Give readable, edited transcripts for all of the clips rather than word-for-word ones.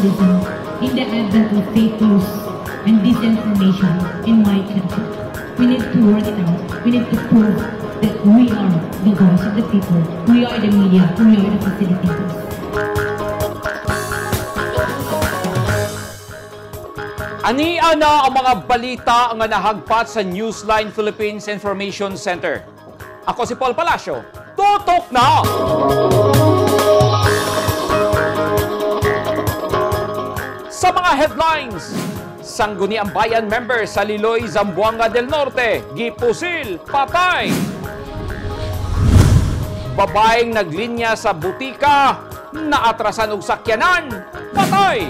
journalism in the advent of fake news and disinformation in my country. We need to work it out. We need to prove that we are the voice of the people. We are the media. We are the facilitators. Ania na ang mga balita nga nahagpat sa Newsline Philippines Information Center. Ako si Paul Palacio. Tutok na! Sa mga headlines, Sangguniang Bayan member sa Liloy, Zamboanga del Norte, gipusil, patay! Babaeng naglinya sa butika, naatrasan og sakyanan, patay!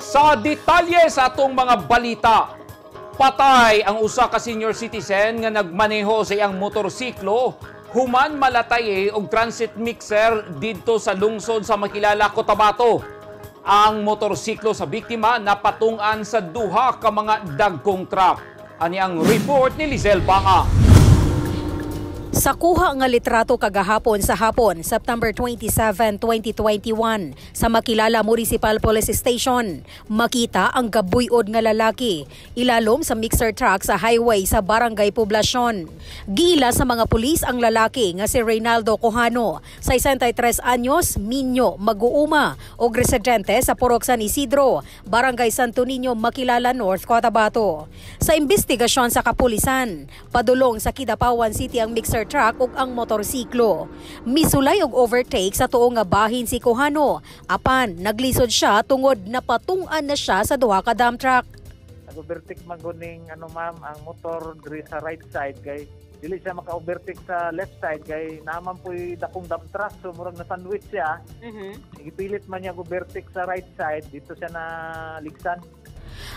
Sa detalye sa atong mga balita, patay ang usa ka senior citizen nga nagmaneho sa iyang motorsiklo human malatay og transit mixer didto sa lungsod sa Makilala, Cotabato. Ang motorsiklo sa biktima napatungan sa duha ka mga dagkong truck. Ani ang report ni Lizelle Banga. Sa kuha nga litrato kagahapon sa hapon, September 27, 2021, sa Makilala Municipal Police Station, makita ang gabuyod nga lalaki ilalom sa mixer truck sa highway sa Barangay Poblacion. Giila sa mga pulis ang lalaki nga si Reynaldo Cojano, 63 anyos, minyo, mag-uuma og residente sa Purok San Isidro, Barangay Santo Niño, Makilala North, Cotabato. Sa investigasyon sa kapulisan, padulong sa Kidapawan City ang mixer truck ug ang motorsiklo. Misulay og overtake sa tuo nga bahin si Cojano. Apan naglisod siya tungod napatungan na siya sa duha ka dump truck. Nag-overtake man guning ano ma'am ang motor diri sa right side kay dili siya maka-overtake sa left side kay naman po'y dakong dump truck, so murag na sandwich siya. Gipilit man niya overtake sa right side, dito siya na ligsan.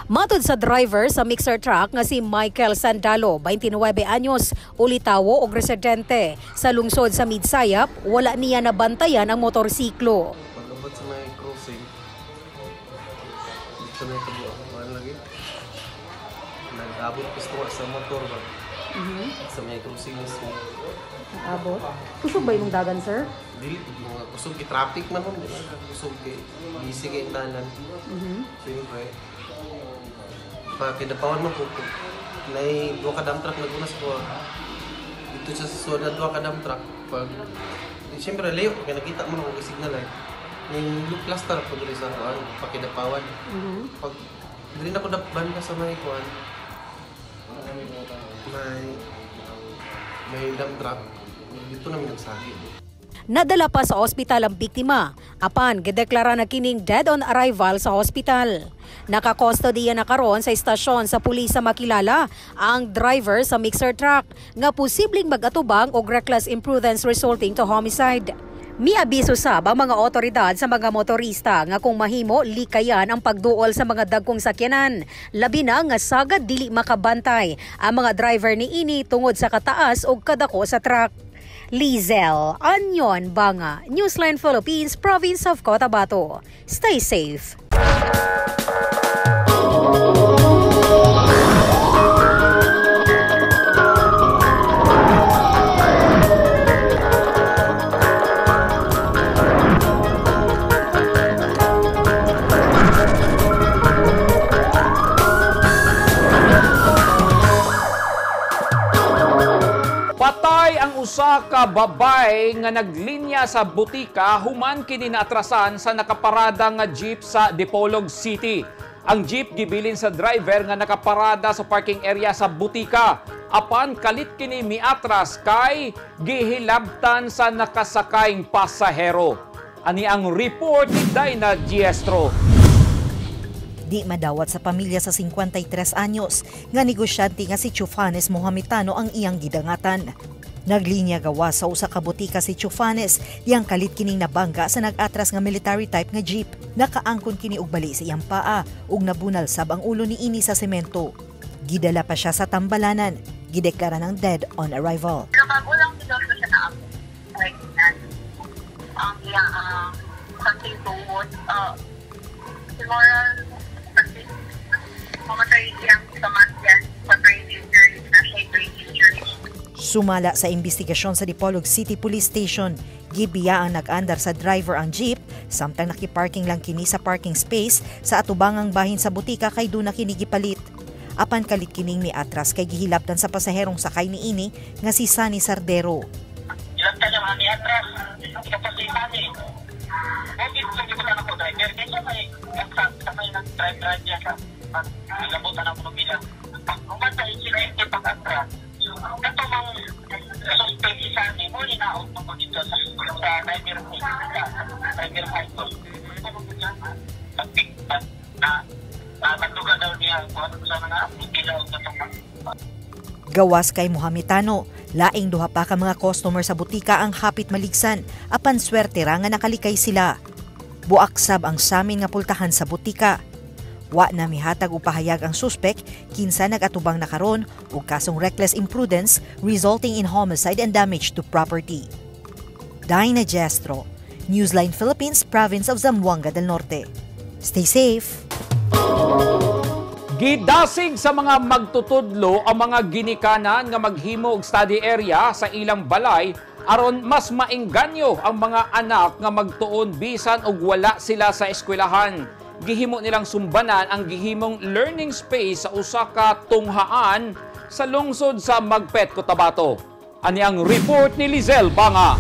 Matod sa driver sa mixer truck nga si Michael Sandalo, 29 anyos, ulitawo og residente sa lungsod sa Midsayap, wala niya nabantayan ang motorsiklo. Pag-abot sa may crossing, dito na ito lagi. Nag-abot gusto sa motor ba? Sa may crossing mismo. Nag-abot? Kusog ba imong dagan, sir? Dili, mga kusog kay traffic man hon, kusog kay busy kay dalan. Siyempre, pakidapawan man ko, nay duha ka dump truck naguna sa kuha. Dito siya sa suod na duha ka dump truck. Pag siyempre layo kay nakita mo na kung signal ay. Ning loop cluster pag diri sa kuan, pakidapawan. Pag diri na ko banda sa may kuan. May dump truck. Dito namin nagsagi. Nadala pa sa ospital ang biktima. Apan, gideklara na kining dead on arrival sa ospital. Nakakostodiya na karon sa istasyon sa pulis sa Makilala ang driver sa mixer truck nga posibleng mag-atubang og reckless imprudence resulting to homicide. Miabiso sab ang mga otoridad sa mga motorista nga kung mahimo likayan ang pagduol sa mga dagkong sakyanan. Labi na nga sagad dili makabantay ang mga driver niini tungod sa kataas og kadako sa truck. Lizelle Anyon Banga, Newsline Philippines, Province of Cotabato. Stay safe. Patay ang usa ka babae nga naglinya sa butika human kini naatrasan sa nakaparada nga jeep sa Dipolog City. Ang jeep gibilin sa driver nga nakaparada sa parking area sa butika. Apan kalit kini miatras kay gihilabtan sa nakasakayng pasahero. Ani ang report ni Dayna Giestro. Di madawat sa pamilya sa 53 anyos nga negosyante nga si Chufanes Mohamitano ang iyang gidangatan. Naglinya gawa sa usa ka butika si Chufanes, diyang kalit kining nabangga sa nag-atras nga military type nga jeep. Nakaangkon kini og bali sa iyang paa ug nabunal sab ang ulo niini sa semento. Gidala pa siya sa tambalanan, gideklara ng dead on arrival. Pero bago lang siya naabot, like ang iyang something tungod, moral mamatay siyang sa brain injury, na siya brain injury. Sumala sa investigasyon sa Dipolog City Police Station, gibiya ang nag-andar sa driver ang jeep samtang nakiparking lang kini sa parking space sa atubangang bahin sa butika kay duna kini gipalit. Apan kalit kining miatras kay gihilabtan sa pasaherong sakay niini nga si Sunny Sardero. Hilabtan niya mga niatras. Tapos si Sunny. Hindi ko sa ako driver. Kaysa may sakay ng drive-drive niya sa paglabutan ng pumila. Kung sa insidente pag-atras, kato mang suspect si Sunny mo ninaot mo dito sa driver driver cycle. Pag na nagduga daw niya kung ano sa mga ilaw katong. Gawas kay Mohametano, laing duha pa ka mga customer sa butika ang hapit maligsan, apan swerte ra nga nakalikay sila. Buak sab ang samin nga pultahan sa butika. Wa na mihatag og pahayag ang suspek kinsa nag-atubang na karon og kasong reckless imprudence resulting in homicide and damage to property. Dinah Gestro, Newsline Philippines, Province of Zamboanga del Norte. Stay safe! Gidasig sa mga magtutudlo ang mga ginikanan nga maghimo og study area sa ilang balay aron mas maengganyo ang mga anak nga magtuon bisan og wala sila sa eskwelahan. Gihimo nilang sumbanan ang gihimong learning space sa usa ka tunghaan sa lungsod sa Magpet, Cotabato. Ani ang report ni Lizelle Banga.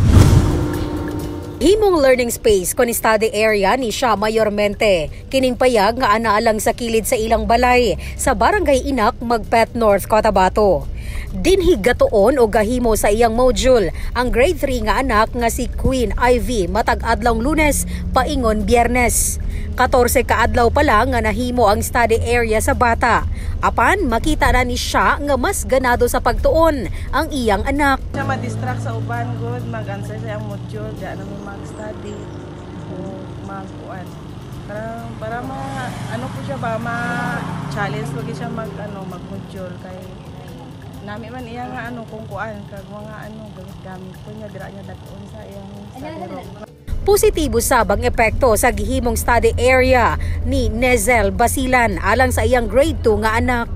Himong learning space kon study area ni siya mayormente. Kining payag nga anaa lang sa kilid sa ilang balay sa Barangay Inak, Magpet North, Cotabato. Dinhi gatuon o gahimo sa iyang module ang grade 3 nga anak nga si Queen Ivy matag adlawng Lunes paingon Biyernes. 14 ka adlaw pa lang nga nahimo ang study area sa bata. Apan makita na ni siya nga mas ganado sa pagtuon ang iyang anak. Siya ma-distract sa uban gud, mag-answer sa iyang module, diya na mag-study o mag-kuan. Para ma ano po siya ba, ma-challenge lagi siya mag ano, mag-module kay nami man iya nga ano kung kuan kag mga ano gamit-gamit ko niya dira niya datuon sa iyang study room. Positibo sab ang epekto sa gihimong study area ni Nezel Basilan alang sa iyang grade 2 nga anak.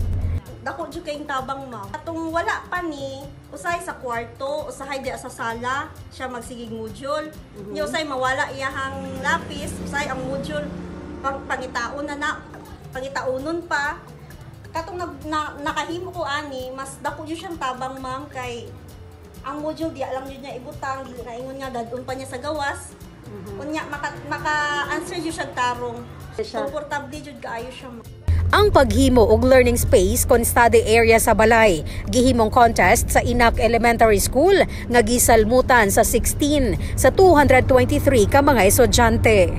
Dako jud kayong tabang, ma'am. Atong wala pa ni, usahay sa kwarto, usahay diya sa sala, siya magsigig module. Nya usahay mawala iyahang lapis, usahay ang module pangitaon na na pangitaunon pa. Katong nakahimo ko ani, mas dako jud siyang tabang, ma'am, kay ang module diya lang jud niya ibutang, dili na ingon nga dadun pa niya sa gawas. Unya maka-answer jud siya tarong. Komportable jud kaayo siya, ma'am. Ang paghimo og learning space kon study area sa balay, gihimong contest sa Inak Elementary School nga gisalmutan sa 16 sa 223 ka mga estudyante.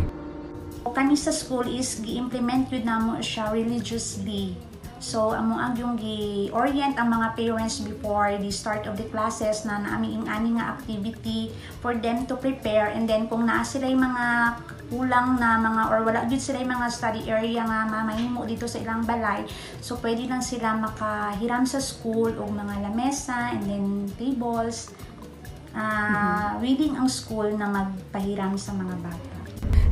Kani sa school is gi-implement yun namo siya religiously. So, amo ang yung gi-orient ang mga parents before the start of the classes na naami ing ani nga activity for them to prepare, and then kung naa sila yung mga kulang na mga or wala gyud sila yung mga study area nga mamahimo dito sa ilang balay, so pwede lang sila makahiram sa school og mga lamesa and then tables. Willing ang school na magpahiram sa mga bata.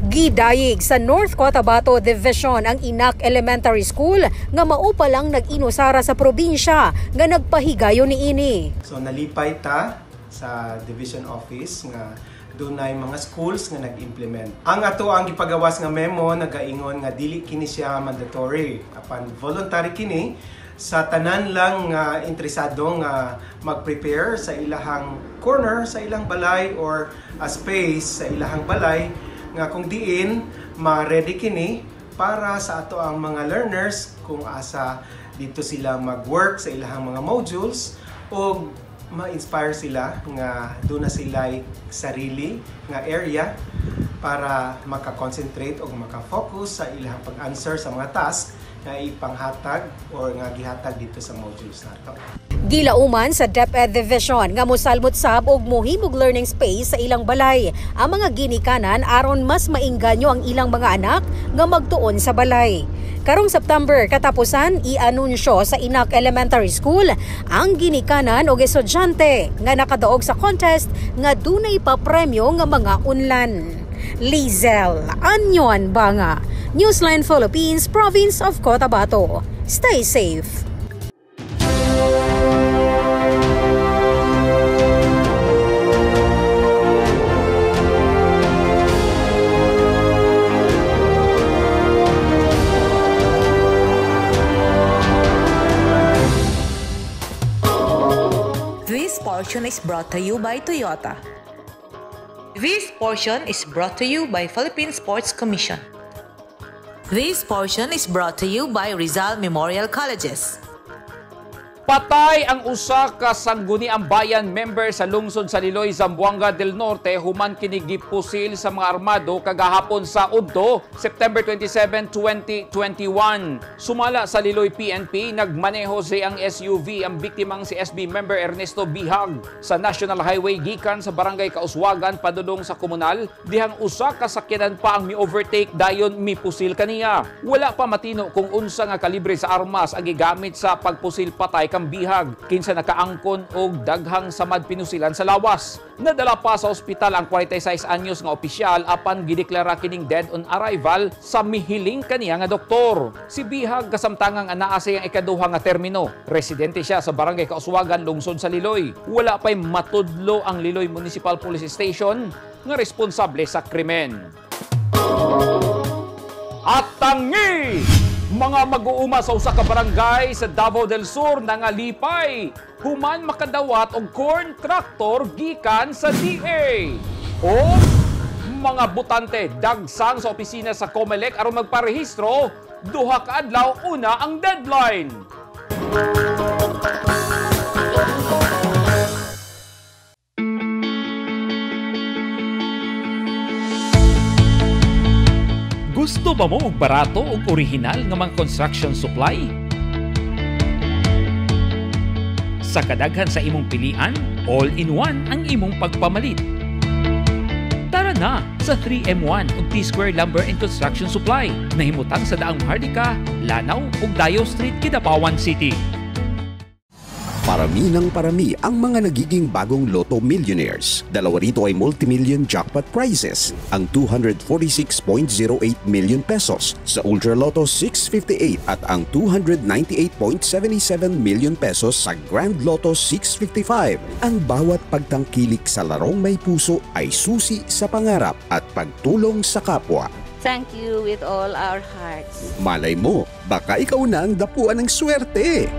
Gidayig sa North Cotabato Division ang Inak Elementary School nga mao pa lang nag-inusara sa probinsya nga nagpahigayon niini. So nalipay ta sa division office nga dunay mga schools nga nag-implement. Ang ato ang gipagawas nga memo nagaingon nga dili kini siya mandatory, apan voluntary kini sa tanan lang nga interesado nga mag-prepare sa ilahang corner sa ilang balay or a space sa ilahang balay nga kung diin ma-ready kini para sa ato ang mga learners kung asa dito sila mag-work sa ilahang mga modules o ma-inspire sila nga doon na sila sarili nga area para maka-concentrate o maka-focus sa ilahang pag-answer sa mga task nga ipanghatag or nga gihatag dito sa modules nato. Gilauman sa DepEd Division nga mosalmot sab og mohimog learning space sa ilang balay ang mga ginikanan aron mas mainganyo ang ilang mga anak nga magtuon sa balay. Karong September katapusan, ianunsyo sa Inak Elementary School ang ginikanan og estudyante nga nakadaog sa contest nga dunay pa premyo nga mga unlan. Lizelle Anyon Banga, Newsline Philippines, Province of Cotabato. Stay safe. portion is brought to you by Toyota. This portion is brought to you by Philippine Sports Commission. This portion is brought to you by Rizal Memorial Colleges. Patay ang usa ka Sangguniang Bayan member sa lungsod sa Liloy, Zamboanga del Norte human kini gipusil sa mga armado kagahapon sa Udto, September 27, 2021. Sumala sa Liloy PNP, nagmaneho sa ang SUV ang biktimang si SB member Ernesto Bihag sa National Highway gikan sa Barangay Kauswagan padulong sa komunal, dihang usa ka sakyanan pa ang mi-overtake dayon mipusil kaniya. Wala pa matino kung unsa nga kalibre sa armas ang gigamit sa pagpusil patay kang Bihag, kinsa nakaangkon og daghang samad pinusilan sa lawas. Nadala pa sa ospital ang 46 anyos nga opisyal apan gideklara kining dead on arrival sa mihiling kaniya nga doktor. Si Bihag kasamtangang anaa sa iyang ikaduha nga termino. Residente siya sa Barangay Kauswagan, lungsod sa Liloy. Wala pa'y matudlo ang Liloy Municipal Police Station nga responsable sa krimen. At tangi! Mga mag-uuma sa usa ka barangay sa Davao del Sur nangalipay human makadawat og corn tractor gikan sa DA. O mga botante dagsang sa opisina sa COMELEC aron magparehistro, 2 ka adlaw una ang deadline. Gusto ba mo og barato og orihinal nga mga construction supply? Sa kadaghan sa imong pilian, all-in-one ang imong pagpamalit. Tara na sa 3M1 ug T-Square Lumber and Construction Supply nahimutang sa Daang Maharlika, Lanao ug Dayo Street, Kidapawan City. Parami ng parami ang mga nagiging bagong Lotto millionaires. Dalawa rito ay multimillion jackpot prizes, ang 246.08 million pesos sa Ultra Lotto 658 at ang 298.77 million pesos sa Grand Lotto 655. Ang bawat pagtangkilik sa larong may puso ay susi sa pangarap at pagtulong sa kapwa. Thank you with all our hearts. Malay mo, baka ikaw na ang dapuan ng swerte.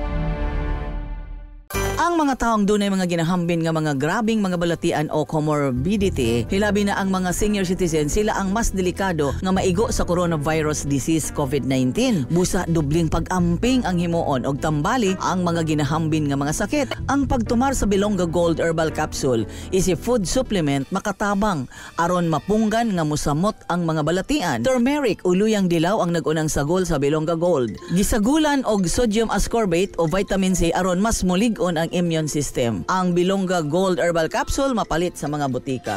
Ang mga taong dunay mga ginahambin nga mga grabing mga balatian o comorbidity, hilabi na ang mga senior citizen, sila ang mas delikado nga maigo sa coronavirus disease COVID-19. Busa dubling pag-amping ang himuon og tambali ang mga ginahambin nga mga sakit. Ang pagtumar sa Bilonga Gold Herbal Capsule is a food supplement makatabang aron mapunggan nga musamot ang mga balatian. Turmeric o luyang dilaw ang nag-unang sagol sa Bilonga Gold. Gisagulan og sodium ascorbate o vitamin C aron mas mulig-on ang immune system. Ang Bilonga Gold Herbal Capsule mapalit sa mga butika.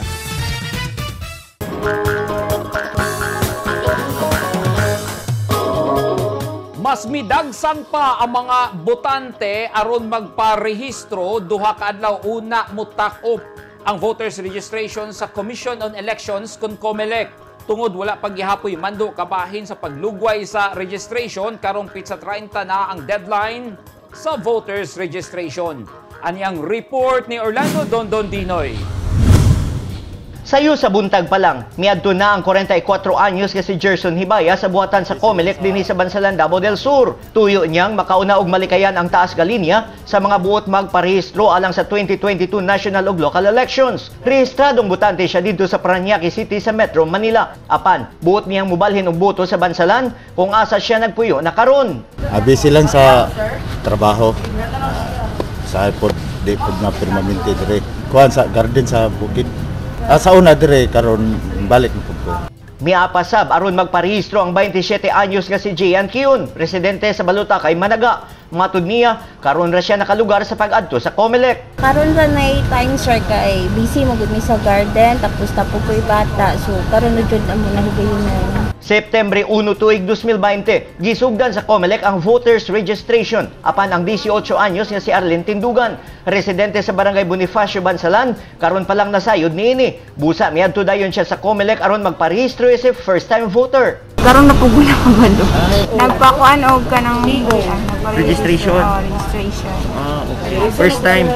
Mas midagsang pa ang mga botante aron magparehistro 2 ka adlaw una mutak-op ang voters registration sa Commission on Elections kon COMELEC. Tungod wala paggihapoy mando kabahin sa paglugway sa registration karong pitsa 30 na ang deadline sa voters registration. Aniyang report ni Orlando Dondon Dinoy. Sayo sa buntag pa lang, miadto na ang 44 anyos nga si Gerson Hibaya sa buhatan sa COMELEC dinhi sa Bansalan, Davao del Sur. Tuyo niyang makauna og malikayan ang taas nga linya sa mga buot magparehistro alang sa 2022 national ug local elections. Rehistradong botante siya didto sa Parañaque City sa Metro Manila. Apan, buot niyang mubalhin og boto sa Bansalan kung asa siya nagpuyo na karon. Busy lang sa trabaho. Sa pod di pod na permanente dire. Kuan sa garden sa bukid. Sa una dire karon balik na pud ko. Miapasab aron magparehistro ang 27 anyos nga si Gian Kion, residente sa Baluta kay Managa. Matud niya karon ra siya nakalugar sa pag-adto sa COMELEC. Karon ra nay time sir kay busy mo gud mi sa garden tapos tapos ko'y bata, so karon na jud amo nahigayon. September 1 tuig 2020, gisugdan sa COMELEC ang voters registration apan ang 18 anyos nga si Arlene Tindugan, residente sa Barangay Bonifacio, Bansalan, karon pa lang nasayod niini. Busa miadto dayon siya sa COMELEC aron magparehistro isip first time voter. Karon na pug na kabalo. Nagpakuan og kanang registration. Oh, registration. Ah, okay. First time.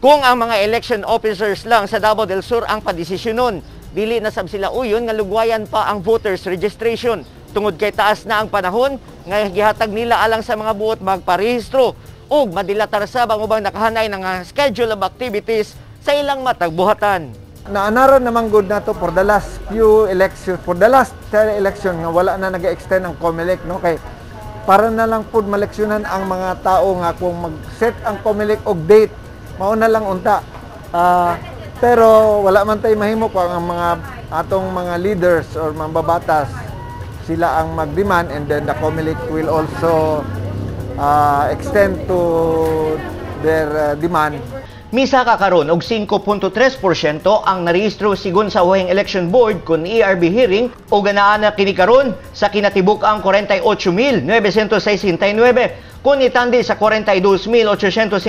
Kung ang mga election officers lang sa Davao del Sur ang padesisyonon, dili na sab sila uyon nga lugwayan pa ang voters registration tungod kay taas na ang panahon nga gihatag nila alang sa mga buot magparehistro. ug madilatar sab ang ubang nakahanay nga schedule of activities sa ilang matag buhatan. Naanaran naman good na to for the last few elections, for the last 10 election nga wala na nag-extend ang COMELEC, no, kay para na lang pud maleksyonan ang mga tao nga kung mag-set ang COMELEC og date, mao na lang unta. Pero wala man tay mahimo kung ang mga atong mga leaders or mambabatas sila ang mag-demand, and then the COMELEC will also extend to their demand. Misaka karon og 5.3% ang narehistro sigon sa Uheng Election Board kun ERB hearing o ganaan na kini karon sa kinatibuk-ang 48,969 kun itandi sa 42,855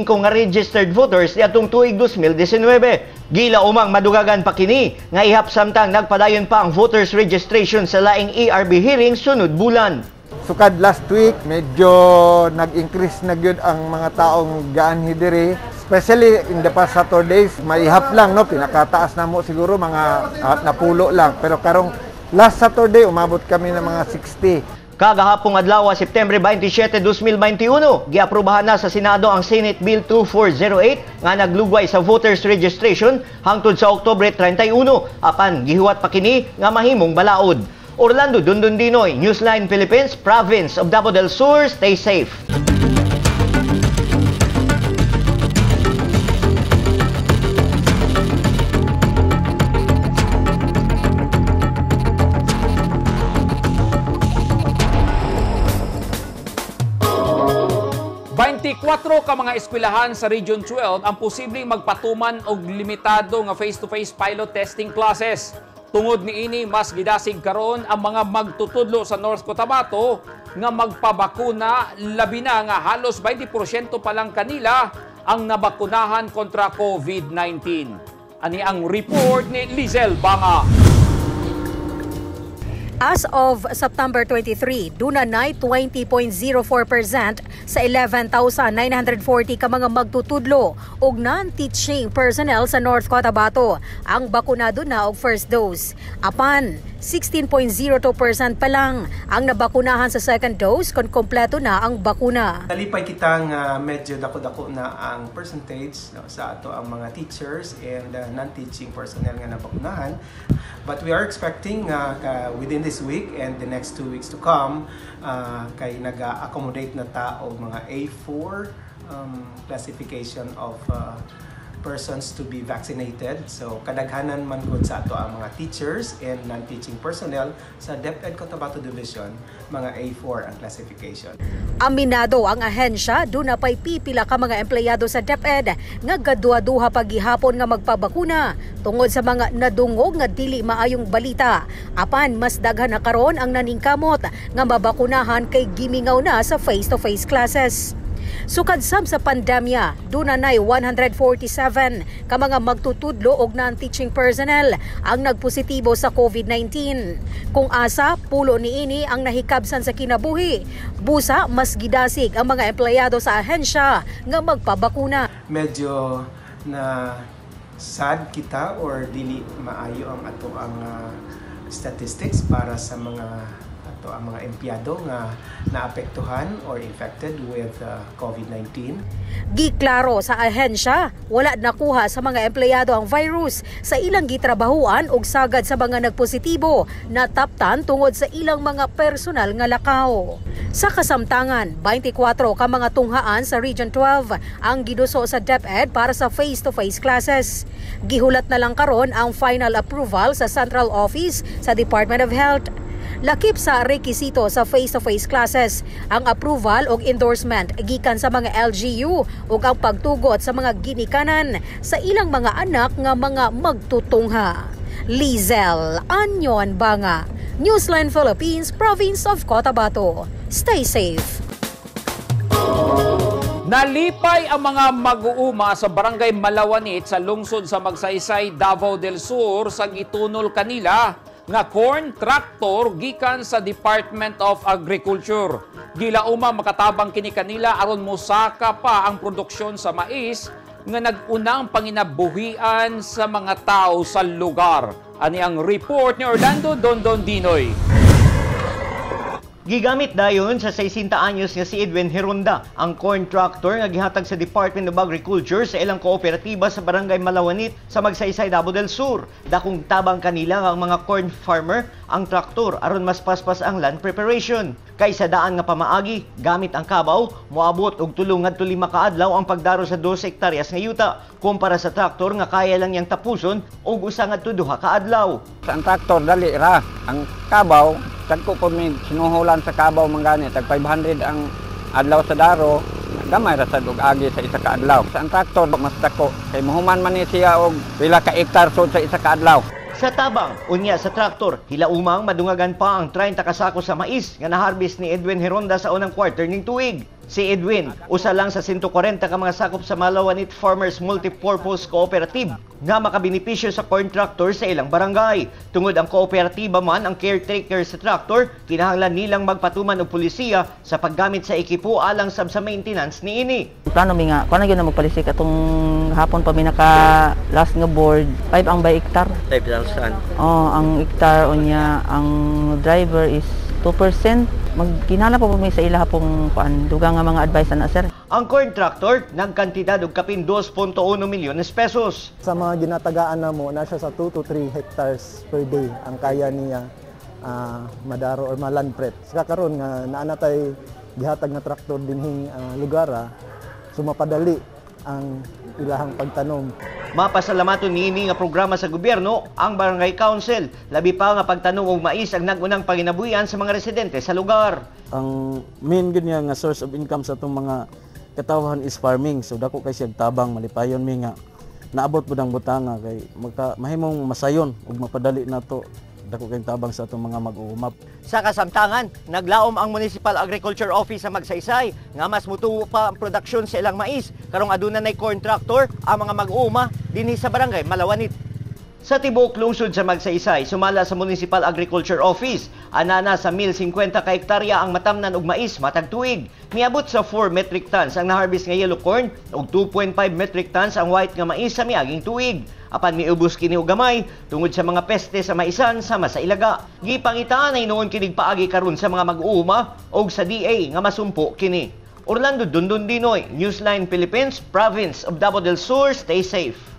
nga registered voters niadtong tuig 2019. Gila umang madugagan pa kini nga ihap samtang nagpadayon pa ang voters registration sa laing ERB hearing sunod bulan. Sukad last week, medyo nag-increase na gyud ang mga taong gaanhi diri. Especially in the past Saturdays, maihap lang, no? Pinakataas na mo siguro mga napulo lang. Pero karong last Saturday, umabot kami ng mga 60. Kagahapong adlaw, September 27, 2021, giaprobahan na sa Senado ang Senate Bill 2408 nga naglugway sa voters registration hangtod sa Oktubre 31, apan gihuwat pa kini nga mahimong balaod. Orlando Dundundinoy, Newsline Philippines, Province of Davao del Sur, stay safe. Ka mga eskwelahan sa Region 12 ang posibleng magpatuman og limitado nga face-to-face pilot testing classes. Tungod niini, mas gidasig karon ang mga magtutudlo sa North Cotabato nga magpabakuna, labi na nga halos 20% pa lang kanila ang nabakunahan kontra COVID-19. Ani ang report ni Lizelle Banga. As of September 23, duna nay 20.04% sa 11,940 ka mga magtutudlo og non-teaching personnel sa North Cotabato ang bakunado na og first dose. Apan, 16.02% pa lang ang nabakunahan sa second dose kung kompleto na ang bakuna. Nalipay kita nga medyo dako-dako na ang percentage, no, sa ato ang mga teachers and non-teaching personnel nga nabakunahan. But we are expecting within this week and the next 2 weeks to come, kay naga-accommodate na ta og mga A4 classification of persons to be vaccinated. So kadaghanan man gud sa ato ang mga teachers and non-teaching personnel sa DepEd Cotabato Division, mga A4 ang classification. Aminado ang ahensya, duna pa'y pipila ka mga empleyado sa DepEd nga gaduha-duha paghihapon nga magpabakuna tungod sa mga nadungog nga dili maayong balita. Apan mas daghan na karon ang naningkamot nga mabakunahan kay gimingaw na sa face-to-face classes. Sukad sab sa pandemya, dunay 147 ka mga magtutudlo og non-teaching personnel ang nagpositibo sa COVID-19. Kung asa, pulo niini ang nahikabsan sa kinabuhi. Busa, mas gidasig ang mga empleyado sa ahensya nga magpabakuna. Medyo na sad kita or dili maayo ang ato ang statistics para sa mga ato ang mga empleyado nga naapektuhan or infected with COVID-19. Giklaro sa ahensya, wala nakuha sa mga empleyado ang virus sa ilang gitrabahuan og sagad sa mga nagpositibo na taptan tungod sa ilang mga personal nga lakaw. Sa kasamtangan, 24 ka mga tunghaan sa Region 12 ang giduso sa DepEd para sa face-to-face classes. Gihulat na lang karon ang final approval sa Central Office sa Department of Health. Lakip sa rekisito sa face-to-face classes ang approval og endorsement gikan sa mga LGU ug ang pagtugot sa mga ginikanan sa ilang mga anak nga mga magtutungha. Lizelle Anyon Banga, Newsline Philippines, Province of Cotabato. Stay safe. Nalipay ang mga mag-uuma sa Barangay Malawanit sa lungsod sa Magsaysay, Davao del Sur sa gitunol kanila nga corn tractor gikan sa Department of Agriculture. Gilauma makatabang kini kanila aron mosaka pa ang produksyon sa mais nga nag-unang panginabuhian sa mga tao sa lugar. Ani ang report ni Orlando Dondon Dinoy. Gigamit dayon sa 60 anyos nga si Edwin Heronda ang corn tractor nga gihatag sa Department of Agriculture sa ilang kooperatiba sa Barangay Malawanit sa Magsaysay, Davao del Sur. Dakong tabang kanila ang mga corn farmer ang traktor aron mas paspas ang land preparation. Kaysa daan nga pamaagi gamit ang kabaw, moabot og 3 ngadto 5 ka adlaw ang pagdaro sa 2 hektaryas nga yuta kumpara sa traktor nga kaya lang niyang tapuson og 1 ngadto 2 ka adlaw. Sa ang traktor dali ra, ang kabaw tagko po may sinuhulan sa kabaw manggani, tag 500 ang adlaw sa daro, gamay ra sad og agi sa isa ka adlaw. Sa ang traktor mas dako kay mohuman man ni siya og pila ka hektar sud sa isa ka adlaw. Sa tabang, unya sa traktor, hilaumang madungagan pa ang 30 kasako sa mais nga naharvest ni Edwin Heronda sa unang quarter ning tuig. Si Edwin, usa lang sa 140 ka mga sakop sa Malawanit Farmers Multipurpose Cooperative nga makabenepisyo sa corn tractor sa ilang barangay. Tungod ang kooperatiba man ang caretaker sa traktor, kinahanglan nilang magpatuman og pulisiya sa paggamit sa ekipo alang sab sa maintenance niini. Plano mi nga, kuan gyud na magpalisik atong hapon pa mi naka last nga board, 5 ang by hektar. 5,000. Oh, ang hektar unya ang driver is 2%. Magkinala po mi sa ilaha pong kuan dugang nga mga advice na sir. Ang corn tractor nagkantidad og kapin 2.1 milyones pesos. Sa mga ginatagaan na mo, na siya sa 2 to 3 hectares per day ang kaya niya madaro or maland prep. Sa karon nga naa na tay gihatag nga traktor dinhing lugar, so mapadali ang ilahang pagtanom. Mapasalamaton niini nga programa sa gobyerno ang Barangay Council, labi pa nga pagtanom og mais ang nag-unang panginabuhian sa mga residente sa lugar. Ang main gud niya nga source of income sa atong mga katawhan is farming. So dako kay siyag tabang, malipayon mi nga naabot pud ang butanga kay mahimong masayon ug mapadali nato. Dako kay tabang sa atong mga mag-uumap. Sa kasamtangan, naglaom ang Municipal Agriculture Office sa Magsaysay nga mas mutuo pa ang produksyon sa ilang mais karong aduna nay corn tractor ang mga mag-uuma dinhi sa Barangay Malawanit. Sa tibuok lungsod sa Magsaysay, sumala sa Municipal Agriculture Office, anana sa 1,050 ka hektarya ang matamnan og mais matag tuig. Miabot sa 4 metric tons ang naharvest nga yellow corn ug 2.5 metric tons ang white nga mais sa miaging tuig. Apan miubos kini og gamay tungod sa mga peste sa maisan sama sa ilaga. Gipangitaan ay noon kinig paagi karon sa mga mag-uuma og sa DA nga masumpo kini. Orlando Dundun Dinoy, Newsline Philippines, Province of Davao del Sur. Stay safe.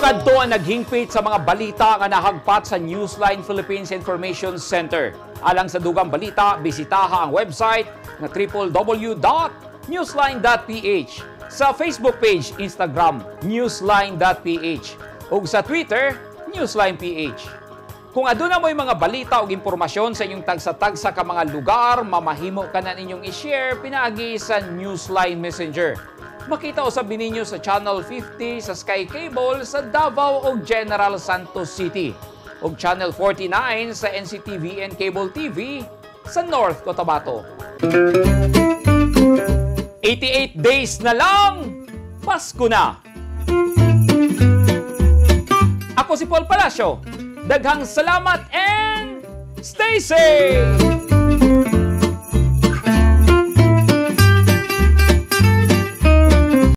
Kadto ang naghingpit sa mga balita nga nahagpat sa Newsline Philippines Information Center. Alang sa dugang balita, bisitaha ang website na www.newsline.ph, sa Facebook page, Instagram, newsline.ph, ug sa Twitter, newsline.ph. Kung aduna mo'y mga balita o impormasyon sa inyong tagsa-tagsa ka mga lugar, mamahimo ka na ninyong i-share pinaagi sa Newsline Messenger. Makita usab ninyo sa Channel 50 sa Sky Cable sa Davao ug General Santos City ug Channel 49 sa NCTVN Cable TV sa North Cotabato. 88 days na lang, Pasko na! Ako si Paul Palacio. Daghang salamat and stay safe!